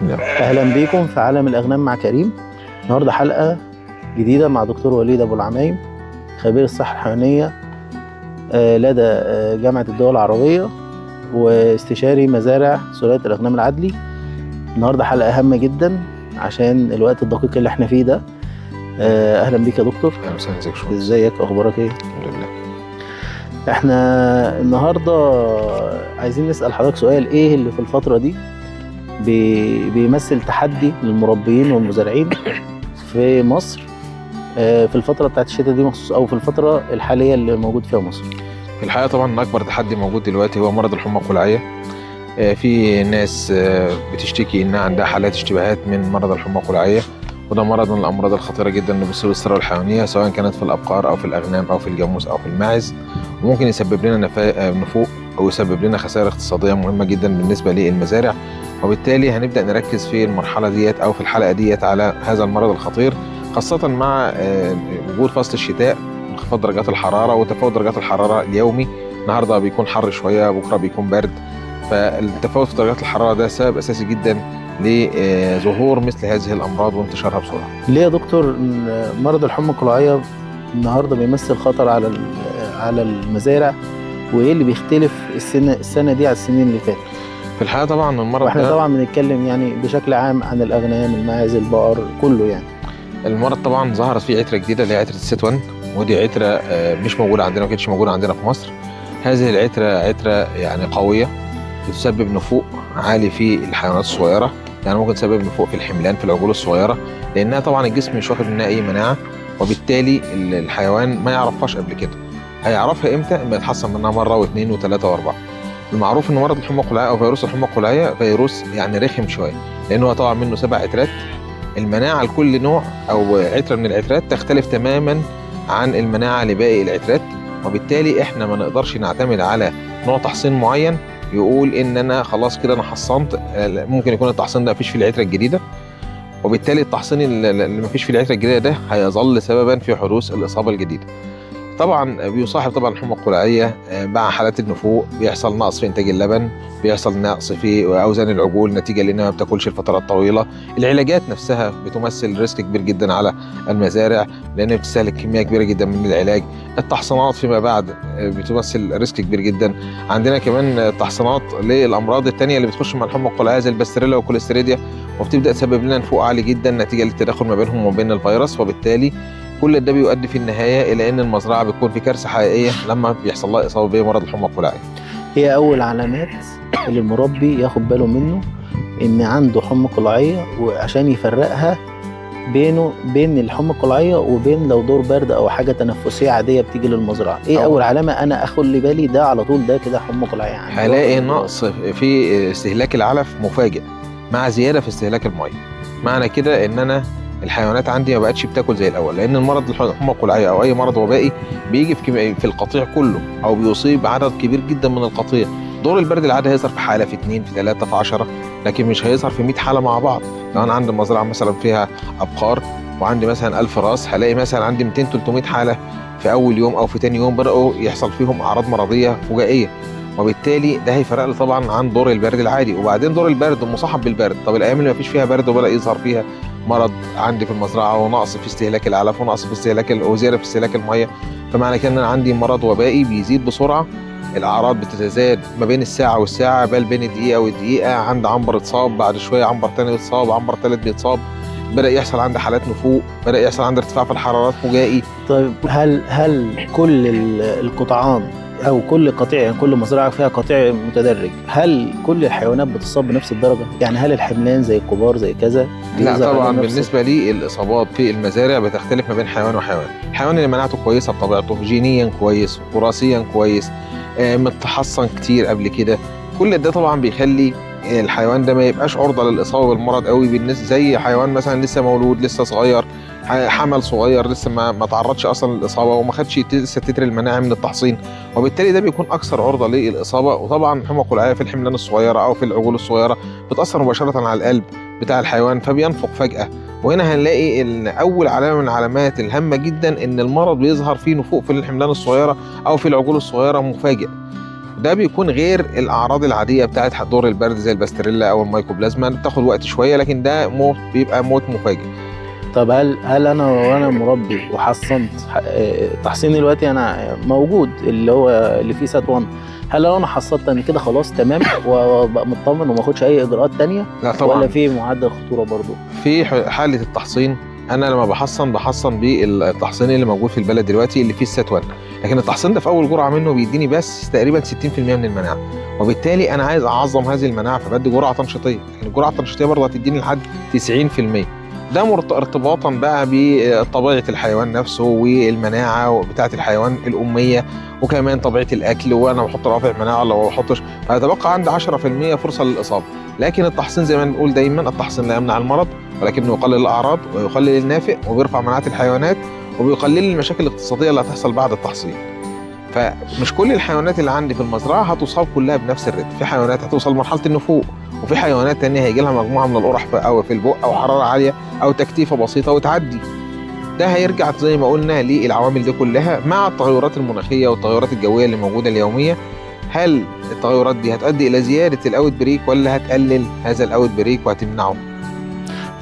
اهلا بيكم في عالم الاغنام مع كريم. النهارده حلقة جديدة مع دكتور وليد ابو العمايم، خبير الصحة الحيوانية لدى جامعه الدول العربية واستشاري مزارع سلالة الاغنام العدلي. النهارده حلقة هامة جدا عشان الوقت الدقيق اللي احنا فيه ده. اهلا بيك يا دكتور. اهلا وسهلا، ازيك يا؟ ازيك، اخبارك ايه؟ الحمد لله. احنا النهارده عايزين نسال حضرتك سؤال: ايه اللي في الفترة دي بيمثل تحدي للمربيين والمزارعين في مصر في الفترة بتاعت الشتاء دي مخصوص، او في الفترة الحالية اللي موجود فيها مصر؟ في الحقيقة طبعا اكبر تحدي موجود دلوقتي هو مرض الحمى القلاعيه. في ناس بتشتكي انها عندها حالات اشتباهات من مرض الحمى القلاعيه، وده مرض من الامراض الخطيرة جدا اللي بتصيب الثروة الحيوانية، سواء كانت في الابقار او في الاغنام او في الجاموس او في الماعز، وممكن يسبب لنا نفوق او يسبب لنا خسائر اقتصادية مهمة جدا بالنسبة للمزارع. وبالتالي هنبدا نركز في المرحلة ديت او في الحلقة ديت على هذا المرض الخطير، خاصة مع وجود فصل الشتاء، انخفاض درجات الحرارة وتفاوت درجات الحرارة اليومي. النهارده بيكون حر شويه، بكره بيكون برد، فالتفاوت في درجات الحرارة ده سبب اساسي جدا لظهور مثل هذه الامراض وانتشارها بسرعة. ليه يا دكتور مرض الحمى القلاعيه النهارده بيمثل خطر على المزارع، وايه اللي بيختلف السنة دي على السنين اللي فاتت؟ في الحقيقة طبعا المرض واحنا ده طبعا بنتكلم يعني بشكل عام عن الاغنام، الماعز، البقر، كله يعني. المرض طبعا ظهرت فيه عتره جديدة اللي هي عتره الستون، ودي عتره مش موجودة عندنا، ما كانتش موجودة عندنا في مصر. هذه العترة عتره يعني قوية، بتسبب نفوق عالي في الحيوانات الصغيرة، يعني ممكن تسبب نفوق في الحملان في العجول الصغيرة، لانها طبعا الجسم مش واخد منها اي مناعة، وبالتالي الحيوان ما يعرفهاش قبل كده. هيعرفها امتى؟ اما يتحصن منها مرة واثنين وثلاثة واربعة. المعروف ان مرض الحمى القلاعيه او فيروس الحمى القلاعيه فيروس يعني رخم شوية، لان هو طبعا منه 7 عترات. المناعة لكل نوع او عتره من العترات تختلف تماما عن المناعة لباقي العترات، وبالتالي احنا ما نقدرش نعتمد على نوع تحصين معين يقول ان انا خلاص كده انا حصنت. ممكن يكون التحصين ده مفيش فيه العترة الجديدة، وبالتالي التحصين اللي مفيش فيه العترة الجديدة ده هيظل سببا في حدوث الاصابة الجديدة. طبعا بيصاحب طبعا الحمى القلاعيه مع حالات النفوق بيحصل نقص في انتاج اللبن، بيحصل نقص في اوزان العجول نتيجة لانها ما بتاكلش لفترات طويلة. العلاجات نفسها بتمثل risk كبير جدا على المزارع، لان بتستهلك كمية كبيرة جدا من العلاج. التحصينات فيما بعد بتمثل risk كبير جدا. عندنا كمان تحصينات للامراض الثانية اللي بتخش مع الحمى القلاعيه زي الباستريلا والكوليستريديا، وبتبدا تسبب لنا نفوق عالي جدا نتيجة للتداخل ما بينهم وما بين الفيروس، وبالتالي كل ده بيؤدي في النهاية الى ان المزرعة بتكون في كارثة حقيقية لما بيحصل لها اصابه بمرض الحمى القلاعيه. هي اول علامات اللي المربي ياخد باله منه ان عنده حمى قلاعيه، وعشان يفرقها بين الحمى القلاعيه وبين لو دور برد او حاجة تنفسية عادية بتيجي للمزرعه. ايه اول علامة انا اخد لي بالي ده على طول ده كده حمى قلاعيه عندي؟ هلاقي نقص في استهلاك العلف مفاجئ مع زيادة في استهلاك المية. معنى كده ان انا الحيوانات عندي ما بقتش بتاكل زي الاول، لان المرض الحمى القلاعيه او اي مرض وبائي بيجي في القطيع كله، او بيصيب عدد كبير جدا من القطيع. دور البرد العادي هيظهر في حاله، في 2، في 3، في 10، لكن مش هيظهر في 100 حاله مع بعض. لو انا عندي مزرعة مثلا فيها ابقار وعندي مثلا 1000 راس، هلاقي مثلا عندي 200 300 حاله في اول يوم او في ثاني يوم بداوا يحصل فيهم اعراض مرضية فجائيه، وبالتالي ده هيفرق لي طبعا عن دور البرد العادي. وبعدين دور البرد مصاحب بالبرد، طب الايام اللي ما فيش فيها برد وبدا يظهر فيها مرض عندي في المزرعة ونقص في استهلاك العلف ونقص في استهلاك وزيادة في استهلاك المية، فمعنى كده ان انا عندي مرض وبائي بيزيد بسرعة. الاعراض بتتزايد ما بين الساعة والساعة، بل بين الدقيقة والدقيقة. عند عنبر اتصاب، بعد شوية عنبر ثاني بيتصاب، عنبر ثالث بيتصاب، بدا يحصل عندي حالات نفوق، بدا يحصل عندي ارتفاع في الحرارات فجائي. طيب هل كل القطعان او كل قطيع، يعني كل مزرعة فيها قطيع متدرج، هل كل الحيوانات بتصاب بنفس الدرجة؟ يعني هل الحملان زي الكبار زي كذا؟ لا طبعا. بالنسبة لي الاصابات في المزارع بتختلف ما بين حيوان وحيوان. الحيوان اللي مناعته كويسة بطبيعته، جينيا كويس، وراثيا كويس، متحصن كتير قبل كده، كل ده طبعا بيخلي الحيوان ده ما يبقاش عرضه للاصابة بالمرض قوي، بالنسبة زي حيوان مثلا لسه مولود، لسه صغير، حمل صغير لسه ما تعرضش اصلا للاصابة وما خدش لسه تتر المناعة من التحصين، وبالتالي ده بيكون اكثر عرضه للاصابة. وطبعا الحمى القلاعيه في الحملان الصغيرة او في العجول الصغيرة بتاثر مباشرة على القلب بتاع الحيوان، فبينفق فجاة. وهنا هنلاقي ان اول علامة من العلامات الهامة جدا ان المرض بيظهر فيه نفوق في الحملان الصغيرة او في العجول الصغيرة مفاجئ. ده بيكون غير الاعراض العادية بتاعت دور البرد زي الباستريلا او الميكوبلازما، بتاخد وقت شوية، لكن ده موت بيبقى موت مفاجئ. طب هل انا وانا مربي وحصنت، تحصين دلوقتي انا موجود اللي هو اللي فيه SAT 1، هل لو انا حصلت انا كده خلاص تمام وابقى مطمن وما اخدش اي اجراءات تانية؟ لا طبعا. ولا في معدل خطورة برضو؟ في حاله التحصين انا لما بحصن بالتحصين اللي موجود في البلد دلوقتي اللي فيه ال SAT 1، لكن التحصين ده في اول جرعة منه بيديني بس تقريبا 60% من المناعة، وبالتالي انا عايز اعظم هذه المناعة فبدي جرعة تنشيطيه، لكن الجرعة التنشيطيه برضه هتديني لحد 90%. ده ارتباطا بقى بطبيعة الحيوان نفسه والمناعة بتاعه الحيوان الامية، وكمان طبيعة الاكل، وانا بحط رافع مناعة ولا ما بحطش، فهيتبقى عندي 10% فرصة للاصابة. لكن التحصين زي ما بنقول دايما، التحصين لا يمنع المرض ولكنه يقلل الاعراض ويقلل النافق وبيرفع مناعة الحيوانات وبيقلل المشاكل الاقتصادية اللي هتحصل بعد التحصين. فمش كل الحيوانات اللي عندي في المزرعة هتصاب كلها بنفس الريتم، في حيوانات هتوصل لمرحلة النفوق، وفي حيوانات تانية هيجي لها مجموعة من القرح او في البق او حرارة عالية او تكتيفه بسيطة وتعدي. ده هيرجع زي ما قلنا للعوامل دي كلها مع التغيرات المناخية والتغيرات الجوية اللي موجودة اليومية. هل التغيرات دي هتؤدي الى زيادة ال outbreak ولا هتقلل هذا ال outbreak وهتمنعه؟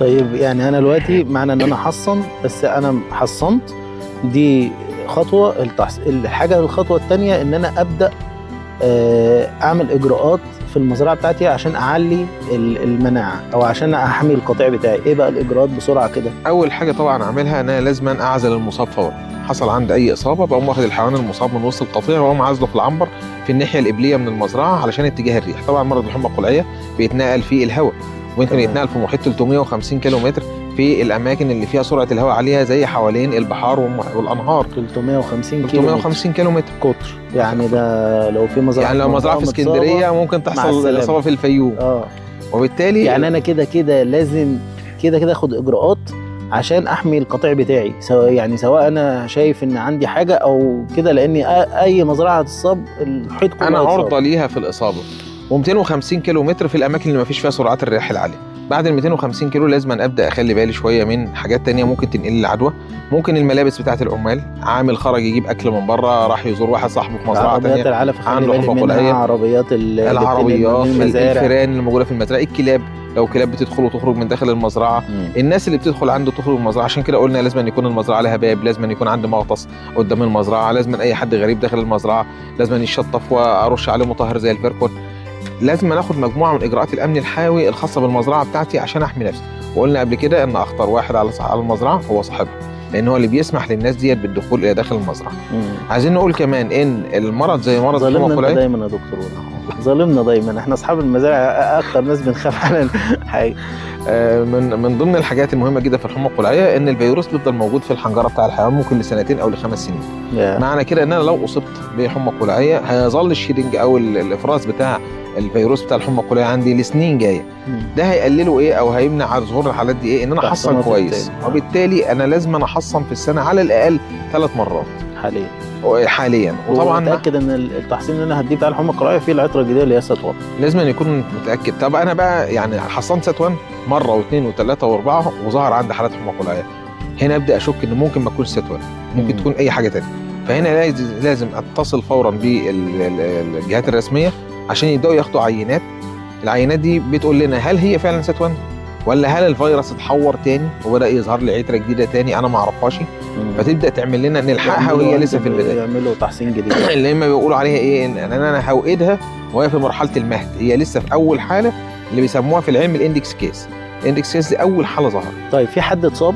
طيب يعني انا دلوقتي معنى ان انا حصن، بس انا حصنت دي خطوة، الحاجة الخطوة الثانية ان انا ابدا اعمل اجراءات في المزرعة بتاعتي عشان اعلي المناعة او عشان احمي القطيع بتاعي. ايه بقى الاجراءات بسرعة كده؟ اول حاجة طبعا اعملها ان انا لازم اعزل المصاب فورا. حصل عندي اي اصابه بقوم واخد الحيوان المصاب من وسط القطيع واقوم عازله في العنبر في الناحية القبلية من المزرعة علشان اتجاه الريح. طبعا مرض الحمى القلعيه بيتنقل في الهواء، ويمكن يتنقل في محيط 350 كيلو متر في الاماكن اللي فيها سرعة الهواء عالية زي حوالين البحار والانهار. 350 كيلو متر قطر، يعني ده لو في مزرعة، يعني لو مزرعة في اسكندرية ممكن تحصل الاصابة في الفيوم. وبالتالي يعني انا كده كده لازم كده كده اخد اجراءات عشان احمي القطيع بتاعي، سواء انا شايف ان عندي حاجة او كده، لان اي مزرعة هتصاب الحيط كله انا عرضه ليها في الاصابة. و250 كيلو متر في الاماكن اللي ما فيش فيها سرعات الرياح العالية. بعد ال 250 كيلو لازم ابدا اخلي بالي شوية من حاجات تانية ممكن تنقل العدوى. ممكن الملابس بتاعه العمال، عامل خرج يجيب اكل من بره، راح يزور واحد صاحبه في مزرعة ثانية، عنده حمى قلعيه، عربيات، العربيات، الفيران اللي موجودة في المزرعة، الكلاب لو كلاب بتدخل وتخرج من داخل المزرعة، الناس اللي بتدخل عنده تخرج من المزرعة. عشان كده قلنا لازم أن يكون المزرعة لها باب، لازم أن يكون عندي مغطس قدام المزرعة، لازم اي حد غريب داخل المزرعة لازم أن يتشطف وارش عليه مطهر زي الفيركون. لازم ناخد مجموعة من اجراءات الامن الحيوي الخاصة بالمزرعه بتاعتي عشان احمي نفسي. وقلنا قبل كده ان اخطر واحد على المزرعة هو صاحبها، لان هو اللي بيسمح للناس ديت بالدخول الى داخل المزرعة. عايزين نقول كمان ان المرض زي مرض الحمى القلعيه، ظالمنا دايما يا دكتور، ظالمنا دايما، احنا اصحاب المزارع اكتر ناس بنخاف على الحاجة. من ضمن الحاجات المهمة جدا في الحمى القلعيه ان الفيروس بيفضل موجود في الحنجرة بتاع الحيوان ممكن لسنتين او لخمس سنين. معنى كده ان انا لو اصبت بحمى قلعيه هيظل ال shedding او الافراز بتاع الفيروس بتاع الحمى القلعيه عندي لسنين جاية. ده هيقلله ايه او هيمنع ظهور الحالات دي ايه؟ ان انا احصن كويس، وبالتالي انا لازم انا احصن في السنة على الاقل 3 مرات حاليا. وطبعا متاكد ان التحصين اللي انا هديه بتاع الحمى القلعيه فيه العطرة الجديدة اللي هي SAT 1، لازم أن يكون متاكد. طب انا بقى يعني حصنت SAT 1 مرة واثنين وثلاثة واربعة وظهر عندي حالات حمى قلعيه، هنا ابدا اشك ان ممكن ما تكونش SAT 1، ممكن تكون اي حاجة ثانية. فهنا لازم اتصل فورا بالجهات الرسمية عشان يبداوا ياخدوا عينات. العينات دي بتقول لنا هل هي فعلا SAT 1 ولا هل الفيروس اتحور تاني وبدا يظهر لي عتره جديدة تاني انا ما اعرفهاش. فتبدا تعمل لنا نلحقها وهي لسه في البداية، يعملوا تحصين جديد اللي هم بيقولوا عليها ايه؟ ان انا هوقدها وهي في مرحلة المهد، هي لسه في اول حاله اللي بيسموها في العلم ال index case. ال index case دي اول حاله ظهرت. طيب في حد اتصاب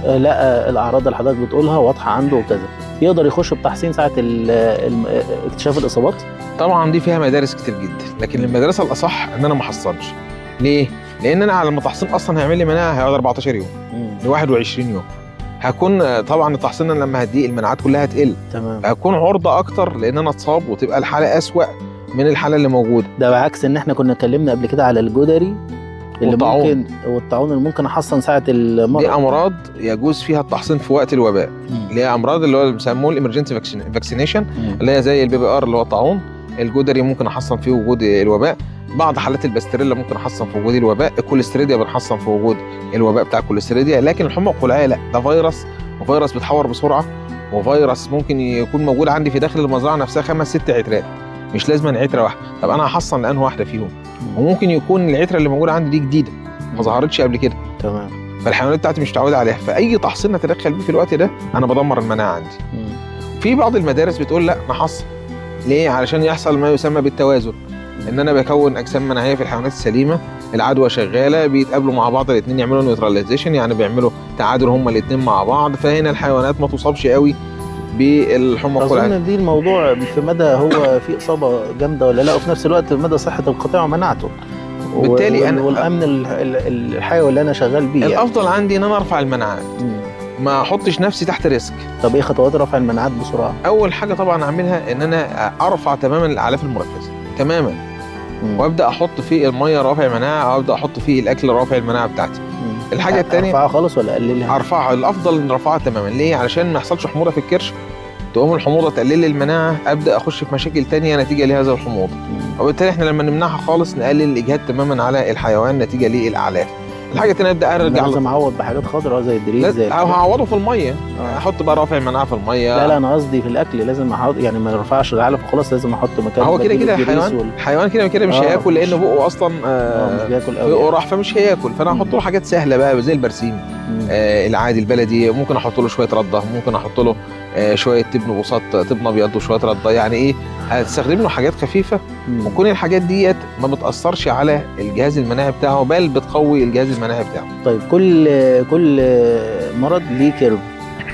لقى الاعراض اللي حضرتك بتقولها واضحة عنده وكذا، يقدر يخش بتحصين ساعة اكتشاف الاصابات؟ طبعا دي فيها مدارس كتير جدا، لكن المدرسة الاصح ان انا ما احصنش. ليه؟ لان انا على ما التحصين اصلا هيعمل لي مناعة هيقعد 14 يوم ل 21 يوم. هكون طبعا التحصين لما هديه المناعات كلها هتقل، تمام، هكون عرضه اكتر لان انا اتصاب وتبقى الحالة اسوأ من الحالة اللي موجودة. ده بعكس ان احنا كنا اتكلمنا قبل كده على الجدري اللي والطاعون. ممكن والطاعون اللي ممكن احصن ساعة المرض. دي امراض يجوز فيها التحصين في وقت الوباء، اللي هي امراض اللي هو بيسموه ال emergency vaccination، اللي هي زي ال PPR اللي هو الطاعون. الجدري ممكن احصن فيه وجود الوباء، بعض حالات الباستريلا ممكن احصن في وجود الوباء، الكوليستريديا بنحصن في وجود الوباء بتاع الكوليستريديا. لكن الحمى القلعيه لا، ده فيروس، وفيروس بيتحور بسرعة، وفيروس ممكن يكون موجود عندي في داخل المزرعة نفسها 5 6 عترات. مش لازم عتره واحدة. طب انا هحصن لانه واحدة فيهم، وممكن يكون العترة اللي موجودة عندي دي جديدة ما ظهرتش قبل كده. تمام. فالحيوانات بتاعتي مش متعوده عليها، فاي تحصين اتدخل بيه في الوقت ده انا بدمر المناعة عندي. في بعض المدارس بتقول لا نحصن. ليه؟ علشان يحصل ما يسمى بالتوازن، ان انا بكون اجسام مناعية في الحيوانات السليمة، العدوى شغالة، بيتقابلوا مع بعض الاثنين، يعملوا neutralization، يعني بيعملوا تعادل هما الاثنين مع بعض، فهنا الحيوانات ما تصابش قوي بالحمى القلعيه. اظن دي الموضوع في مدى هو في اصابه جامدة ولا لا، وفي نفس الوقت مدى صحة القطيع ومناعته، بالتالي انا والامن الحيوي اللي انا شغال بيه. الافضل يعني عندي ان انا ارفع المناعات، ما احطش نفسي تحت risk. طب ايه خطوات رفع المناعات بسرعة؟ اول حاجة طبعا اعملها ان انا ارفع تماما الاعلاف المركزة تماما، وابدا احط في المية رافع مناعة، او ابدا احط في الاكل رافع المناعة بتاعتي. الحاجة الثانية ارفعها خالص ولا اقللها؟ ارفعها، الافضل ان ارفعها تماما. ليه؟ علشان ما يحصلش حموضه في الكرش، تقوم الحموضة تقلل لي المناعة، ابدا اخش في مشاكل ثانية نتيجة لهذا الحموضة. وبالتالي احنا لما نمنعها خالص نقلل الاجهاد تماما على الحيوان نتيجة للاعلاف. الحاجة الثانية ابدا ارجع، لازم اعوض بحاجات خضراء زي الدريس، زي او هعوضه في المية، احط بقى رافع مناعة في المية. لا لا انا قصدي في الاكل لازم احط، يعني ما ارفعش العلف وخلاص، لازم احط مكان هو كده كده الحيوان كده كده مش هياكل، لان بقه اصلا مش بياكل قوي، بقه راح، فمش هياكل. فانا هحط له حاجات سهلة بقى زي البرسيم العادي البلدي، ممكن احط له شوية رده، ممكن احط له شوية تبن بساط، تبن ابيض وشوية رده، يعني ايه، هتستخدم له حاجات خفيفة، وتكون الحاجات ديت ما بتاثرش على الجهاز المناعي بتاعه، بل بتقوي الجهاز المناعي بتاعه. طيب كل مرض ليه curve،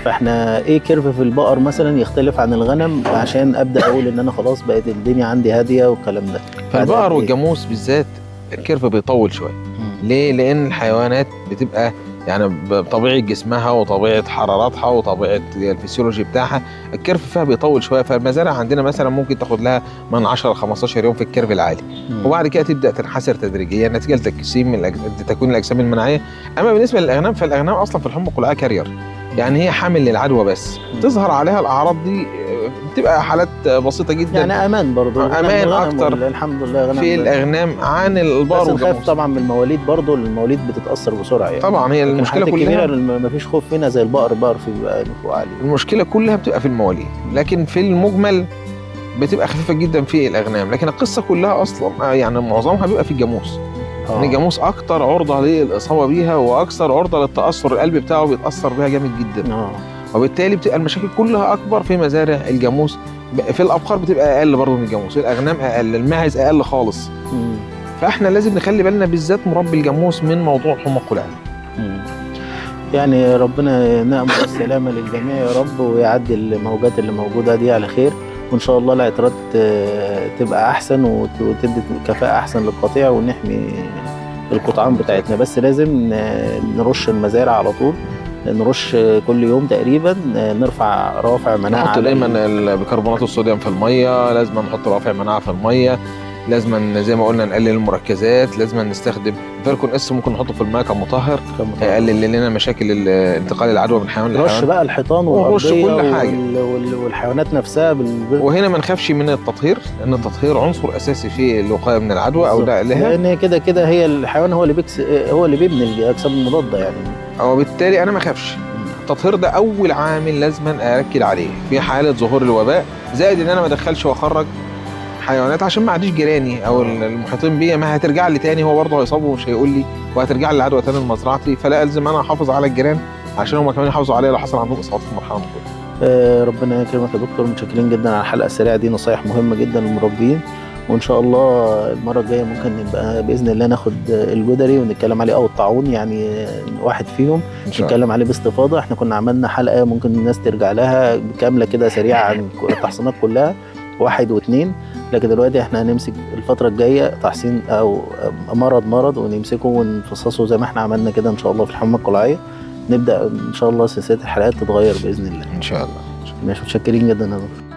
فاحنا ايه curve في البقر مثلا يختلف عن الغنم عشان ابدا اقول ان انا خلاص بقت الدنيا عندي هادية والكلام ده؟ فالبقر والجاموس بالذات ال curve بيطول شوية. ليه؟ لان الحيوانات بتبقى يعني بطبيعة جسمها وطبيعه حرارتها وطبيعه الفسيولوجي بتاعها، ال curve فيها بيطول شوية. فالمزارع عندنا مثلا ممكن تاخد لها من 10 ل 15 يوم في ال curve العالي، وبعد كده تبدا تنحسر تدريجيا نتيجة لتجسيم تكوين الاجسام المناعية. اما بالنسبة للاغنام فالاغنام اصلا في الحمى القلعيه carrier، يعني هي حامل للعدوى، بس تظهر عليها الاعراض دي بتبقى حالات بسيطة جدا، يعني امان برضه، امان اكتر الحمد لله غنم في الاغنام عن البقر. بس نخاف طبعا من المواليد برضه، المواليد بتتاثر بسرعة يعني. طبعا هي المشكلة كلها ما فيش خوف منها زي البقر، البقر في بيبقى نفوق عالي، المشكلة كلها بتبقى في المواليد، لكن في المجمل بتبقى خفيفة جدا في الاغنام. لكن القصة كلها اصلا يعني معظمها بيبقى في الجاموس. ان الجاموس اكتر عرضه للاصابة بيها، واكثر عرضه للتاثر، القلب بتاعه بيتاثر بيها جامد جدا. وبالتالي بتبقى المشاكل كلها اكبر في مزارع الجاموس. في الابقار بتبقى اقل برضه من الجاموس، الاغنام اقل، الماعز اقل خالص. فاحنا لازم نخلي بالنا بالذات مربي الجاموس من موضوع الحمى القلعيه. يعني ربنا نأمل السلامة للجميع يا رب، ويعدي الموجات اللي موجودة دي على خير، وان شاء الله العترات تبقى احسن وتدي كفاءة احسن للقطيع، ونحمي القطعان بتاعتنا. بس لازم نرش المزارع على طول، نرش كل يوم تقريبا، نرفع رافع مناعة، نحط دايما بيكربونات الصوديوم في المية، لازم نحط رافع مناعة في المية، لازم زي ما قلنا نقلل المركزات، لازم نستخدم فيركون اس، ممكن نحطه في الماء كمطهر، هيقلل لنا مشاكل انتقال العدوى من حيوان لحيوان. رش بقى الحيطان والارضيه كل حاجة والحيوانات نفسها وهنا ما نخافش من التطهير، لان التطهير عنصر اساسي في الوقاية من العدوى او نقلها، لان كده كده هي الحيوان هو اللي هو اللي بيبني الاجسام المضادة يعني، وبالتالي انا ما اخافش. التطهير ده اول عامل لازم اركز عليه في حاله ظهور الوباء، زائد ان انا ما ادخلش واخرج حيوانات عشان ما عاديش جيراني او المحيطين بيا، ما هترجع لي تاني، هو برضه هيصاب ومش هيقول لي، وهترجع لي العدوى تاني لمزرعتي، فلا الزم انا احافظ على الجيران عشان هم كمان يحافظوا عليا لو حصل عندهم اصابات في المرحلة المقبلة. ربنا يكرمك يا دكتور، متشكرين جدا على الحلقة السريعة دي، نصايح مهمة جدا للمربيين، وان شاء الله المرة الجاية ممكن نبقى باذن الله ناخد الجدري ونتكلم عليه، او الطاعون يعني واحد فيهم نتكلم عليه باستفاضة. احنا كنا عملنا حلقة ممكن الناس ترجع لها كاملة كده سريعة عن التحصينات كلها 1 و2، لكن دلوقتي احنا هنمسك الفترة الجاية تحصين او مرض ونمسكه ونفصصه زي ما احنا عملنا كده ان شاء الله في الحمى القلعية. نبدأ ان شاء الله سلسلة الحلقات تتغير بإذن الله ان شاء الله. ماشي، متشكرين جدا يا دكتور.